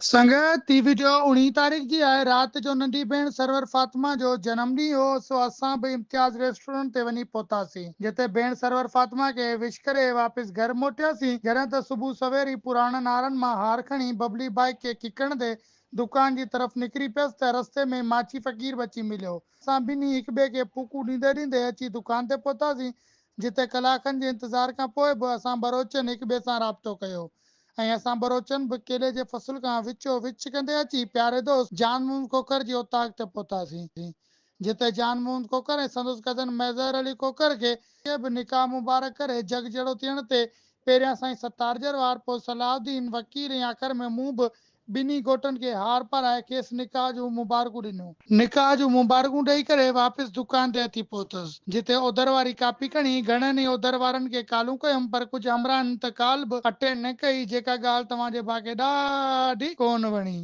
سنگت هي video اوڻيهه تاريخ جي آهي رات جو ننڍي ڀيڻ سرور فاطمه جو جنم ڏينهن هو سو اسان به امتياز ريسٽورنٽ تي وڃي پهتاسين جتي ڀيڻ سرور فاطمه کي وش ڪري واپس گهر موٽياسين جڏهن ته صبح سوير ئي پراڻن هارن مان هار کڻي ببلي بائيڪ کي ڪڪڻ تي دڪان جي طرف نڪري پيس ته رستي ۾ ماڇي فقير به اچي مليو اسان ٻنهي هڪ ٻئي کي ڦوڪون ڏيندي ڏيندي اچي دڪان تي پهتاسين جتي ڪلاڪن جي انتظار کان پوء به اسان ٻروچن هڪ ٻئي سان رابطو ڪيو ۽ اسان ٻروچن به ڪيلي جي فصل کان وچو وچ ڪندي اچي پياري دوست جان محمد کوکر جي اوطاق تي پهتاسين، جتي جان محمد کوکر ۽ سندس ڪزن مظهر علي کوکر کي به نڪاح مبارڪ ڪري جڳ جهڙو ٿيڻ تي پهريان سائين ستار جروار، پوء صلاح الدين وڪيل ۽ آخر ۾ مون به ٻنهي گهوٽن کي هار پارائي کيس نڪاح جون مبارڪون ڏنيون. نڪاح جون مبارڪون ڏئي ڪري واپس دڪان تي اچي پهتس، جتي اوڌر واري ڪاپي کڻي گهڻن ئي اوڌر وارن کي ڪالون ڪيم پر ڪجهه همراهن ته ڪال به اٽينڊ نه ڪئي، جيڪا ڳالهه توهان جي ڀاء کي ڏاڍي ڪونه وڻي.